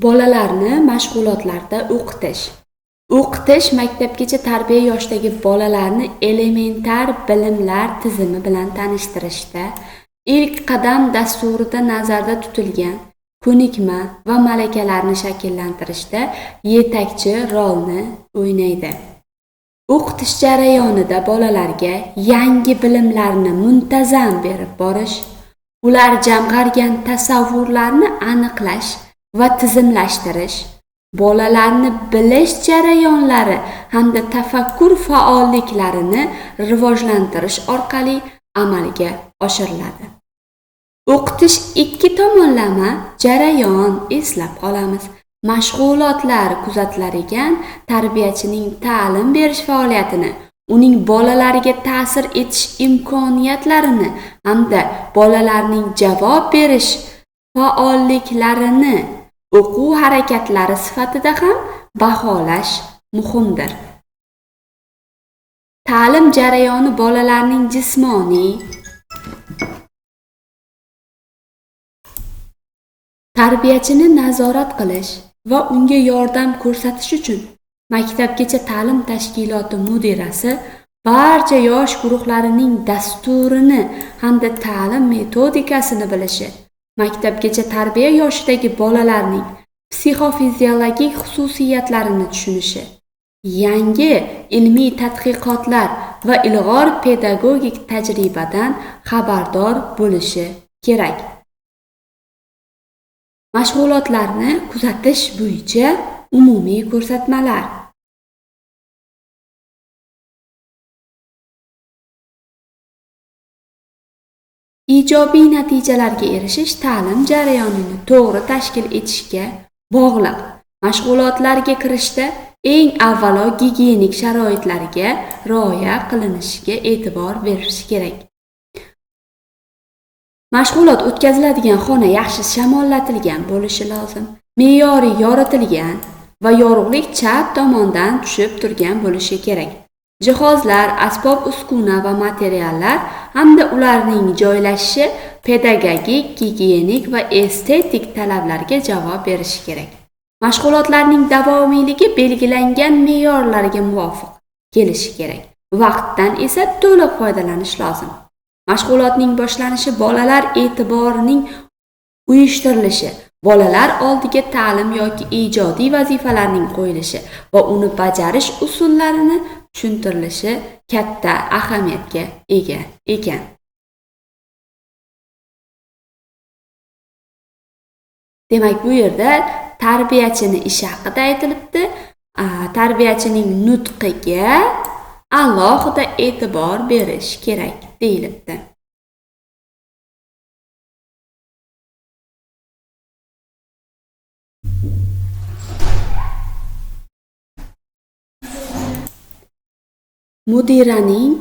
Bolalarni mashg'ulotlarda o'qitish. O'qitish maktabgacha tarbiya yoshidagi bolalarni elementar bilimlar tizimi bilan tanishtirishda ilk qadam dasturida nazarda tutilgan ko'nikma va malakalarni shakllantirishda yetakchi rolni o'ynaydi. O'qitish jarayonida bolalarga yangi bilimlarni muntazam berib borish, ular jamg'argan tasavvurlarni aniqlash va tizimlashtirish, bolalarni bilish jarayonlari hamda tafakkur faolliklarini rivojlantirish orqali amalga oshiriladi. O'qitish ikki tomonlama jarayon, eslab qolamiz. Mashg'ulotlar kuzatilar ekan, tarbiyachining ta'lim berish faoliyatini, uning bolalarga ta'sir etish imkoniyatlarini hamda bolalarning javob berish faolliklarini o'quv harakatlari sifatida ham baholash muhimdir. Ta'lim jarayoni bolalarning jismoniy, tarbiyachini nazorat qilish va unga yordam ko'rsatish uchun maktabgacha ta'lim tashkiloti mudirasi barcha yosh guruhlarining dasturini hamda ta'lim metodikasini bilishi, maktabgacha tarbiya yoshidagi bolalarning psixofiziologik xususiyatlarini tushunishi, yangi ilmiy tadqiqotlar va ilg'or pedagogik tajribadan xabardor bo'lishi kerak. Mashg'ulotlarni kuzatish bo'yicha umumiy ko'rsatmalar. Ijobiy natijalarga erishish ta'lim jarayonini to'g'ri tashkil etishga bog'liq. Mashg'ulotlarga kirishda eng avvalo gigiyenik sharoitlarga rioya qilinishiga e'tibor berish kerak. Mashg'ulot o'tkaziladigan xona yaxshi shamollatilgan bo'lishi lozim. Me'yoriy yoritilgan va yorug'lik chap tomondan tushib turgan bo'lishi kerak. Jihozlar, asbob-uskuna va materiallar hamda ularning joylashishi pedagogik, gigiyenik va estetik talablarga javob berishi kerak. Mashg'ulotlarning davomiyligi belgilangan me'yorlarga muvofiq kelishi kerak. Vaqtdan esa to'liq foydalanish lozim. Mashg'ulotning boshlanishi bolalar e'tiborining uyushtirilishi, bolalar oldiga ta'lim yoki ijodiy vazifalarning qo'yilishi va uni bajarish usullarini tushuntirilishi katta ahamiyatga ega ekan. Demak, bu yerda tarbiyachini ishi haqida aytilibdi. Tarbiyachining nutqiga alohida e'tibor berish kerak deyilibdi. Mudiraning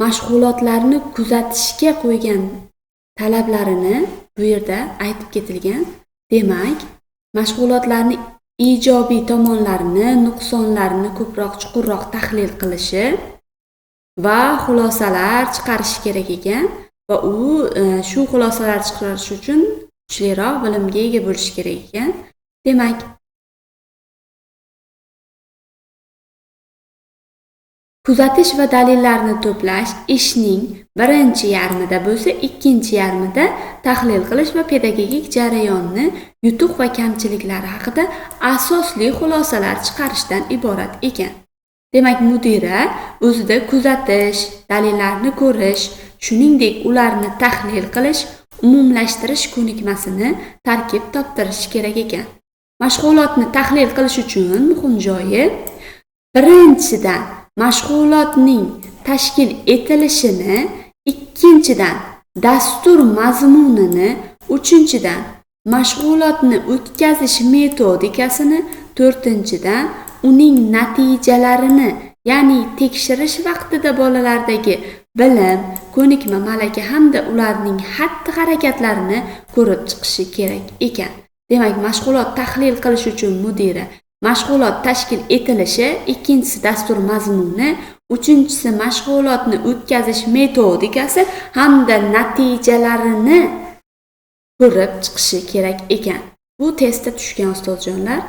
mashg'ulotlarni kuzatishga qo'ygan talablarini bu yerda aytib ketilgan. Demak, mashg'ulotlarni ijobiy tomonlarini, nuqsonlarini ko'proq chuqurroq tahlil qilishi va xulosalar chiqarishi kerak ekan va u shu xulosalar chiqarish uchun kuchliroq bilimga ega bo'lishi kerak ekan. Demak, kuzatish va dalillarni to'plash ishning birinchi yarmida bo'lsa, ikkinchi yarmida tahlil qilish va pedagogik jarayonni yutuq va kamchiliklari haqida asosli xulosalar chiqarishdan iborat ekan. Demak, mudira o'zida kuzatish, dalillarni ko'rish, shuningdek ularni tahlil qilish, umumlashtirish ko'nikmasini tarkib toptirishi kerak ekan. Mashg'ulotni tahlil qilish uchun muhim joyi, birinchidan mashg'ulotning tashkil etilishini, ikkinchidan dastur mazmunini, uchinchidan mashg'ulotni o'tkazish metodikasini, to'rtinchidan uning natijalarini, ya'ni tekshirish vaqtida bolalardagi bilim, ko'nikma, malaka hamda ularning xatti-harakatlarini ko'rib chiqishi kerak ekan. Demak, mashg'ulot tahlil qilish uchun mudira mashg'ulot tashkil etilishi, ikkinchisi dastur mazmuni, uchinchisi mashg'ulotni o'tkazish metodikasi hamda natijalarini ko'rib chiqishi kerak ekan. Bu testda tushgan ustozjonlar.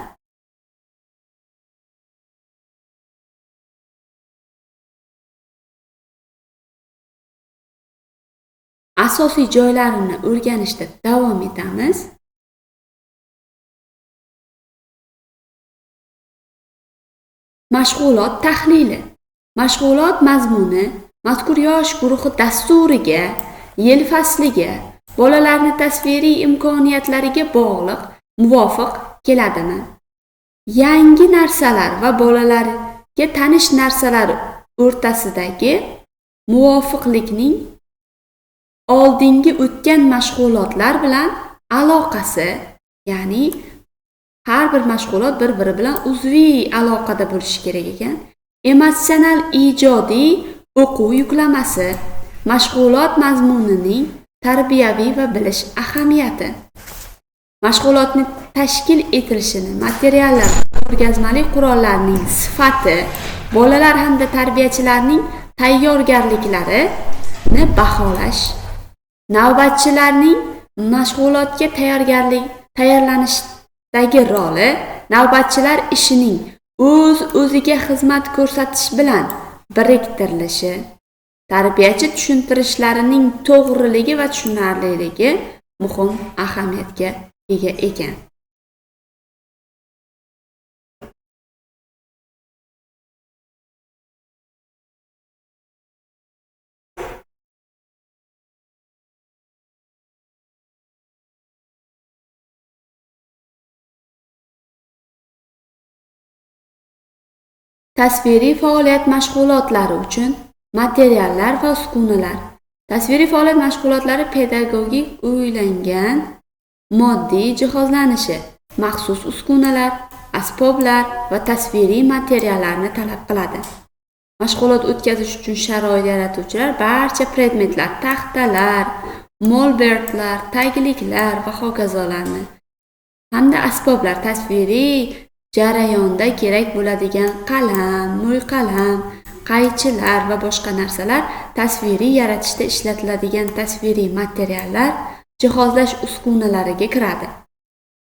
Asosiy joylarini o'rganishda davom etamiz. Mashg'ulot tahlili. Mashg'ulot mazmuni mazkur yosh guruhi dasturiga, yil fasliga, bolalarning tasviriy imkoniyatlariga bog'liq muvofiq keladimi? Yangi narsalar va bolalarga tanish narsalar o'rtasidagi muvofiqlikning oldingi o'tgan mashg'ulotlar bilan aloqasi, ya'ni har bir mashg'ulot bir-biri bilan uzviy aloqada bo'lishi kerak ekan. Emotsional ijodiy o'quv yuklamasi, mashg'ulot mazmunining tarbiyaviy va bilish ahamiyati. Mashg'ulotni tashkil etilishini, materiallar, ko'rgazmali qurollarning sifati, bolalar hamda tarbiyachilarning tayyorgarliklarini baholash, navbatchilarning mashg'ulotga tayyorlanishdagi roli, navbatchilar ishining o'z-o'ziga xizmat ko'rsatish bilan biriktirilishi, tarbiyachi tushuntirishlarining to'g'riligi va tushunarliligi muhim ahamiyatga ega ekan. Tasviriy faoliyat mashg'ulotlari uchun materiallar va uskunalar. Tasviriy faoliyat mashg'ulotlari pedagogik o'ylangan moddiy jihozlanishi, maxsus uskunalar, asboblar va tasviriy materiallarni talab qiladi. Mashg'ulot o'tkazish uchun sharoit yaratuvchilar barcha predmetlar, taxtalar, molbertlar, tagliklar va hokazolarni hamda asboblar, tasviriy jarayonda kerak bo'ladigan qalam, mo'yqalam, qaychilar va boshqa narsalar, tasviriy yaratishda ishlatiladigan tasviriy materiallar jihozlash uskunalariga kiradi.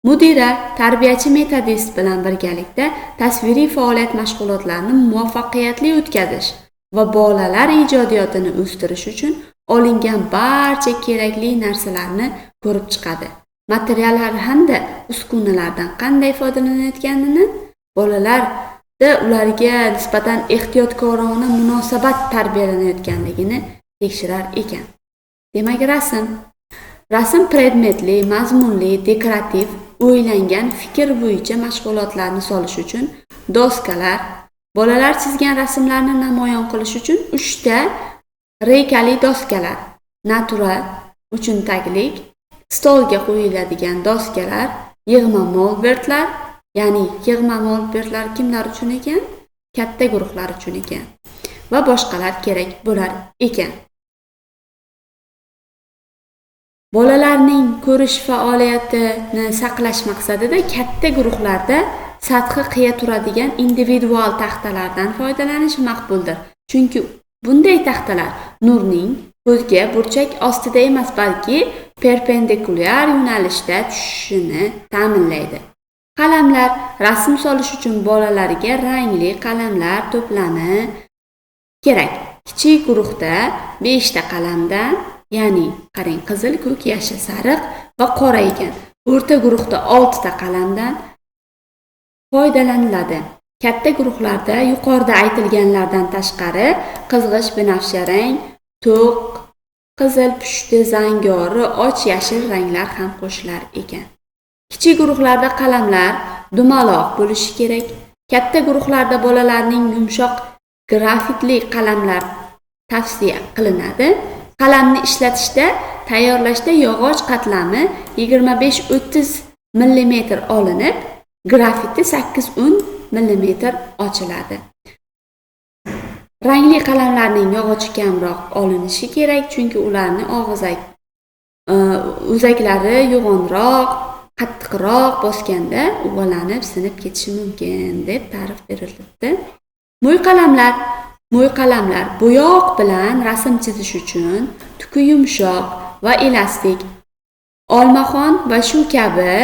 Mudira tarbiyachi metodist bilan birgalikda tasviriy faoliyat mashg'ulotlarini muvaffaqiyatli o'tkazish va bolalar ijodiyotini o'stirish uchun olingan barcha kerakli narsalarni ko'rib chiqadi. Materiallar hamda uskunalardan qanday foydalanayotganini, bolalarda ularga nisbatan ehtiyotkorona munosabat tarbiyalanayotganligini tekshirar ekan. Demak, rasm. Rasm predmetli, mazmunli, dekorativ, o'ylangan fikr bo'yicha mashg'ulotlarni solish uchun doskalar, bolalar chizgan rasmlarni namoyon qilish uchun 3 ta reykali doskalar, natural uchun taglik, stolga qo'yiladigan doskalar, yig'ma molbertlar, ya'ni yig'ma molbertlar kimlar uchun ekan? Katta guruhlar uchun ekan va boshqalar kerak bo'lar ekan. Bolalarning ko'rish faoliyatini saqlash maqsadida katta guruhlarda sathi qiya turadigan individual taxtalardan foydalanish maqbuldir. Chunki bunday taxtalar nurning ko'zga burchak ostida emas, balki perpendikulyar yo'nalishda tushishini ta'minlaydi. Qalamlar. Rasm solish uchun bolalarga rangli qalamlar to'plami kerak. Kichik guruhda 5 ta qalamdan, ya'ni qarang, qizil, ko'k, yashil, sariq va qora ekan. O'rta guruhda 6 ta qalamdan foydalaniladi. Katta guruhlarda yuqorida aytilganlardan tashqari qizg'ish, binafsha rang, to'q, qizil, pushti, zangori, och yashil ranglar ham qo'shilar ekan. Kichik guruhlarda qalamlar dumaloq bo'lishi kerak. Katta guruhlarda bolalarning yumshoq grafitli qalamlar tavsiya qilinadi. Qalamni ishlatishda, tayyorlashda yog'och qatlami 25-30 mm olinib, grafiti 8-10 mm ochiladi. Rangli qalamlarning yog'ochi kamroq olinishi kerak, chunki ularni o'zaklari yo'g'onroq, qattiqroq bosganda uvalanib sinib ketishi mumkin deb ta'rif berilibdi. Mo'yqalamlar. Mo'yqalamlar bo'yoq bilan rasm chizish uchun tuki yumshoq va elastik, olmaxon va shu kabi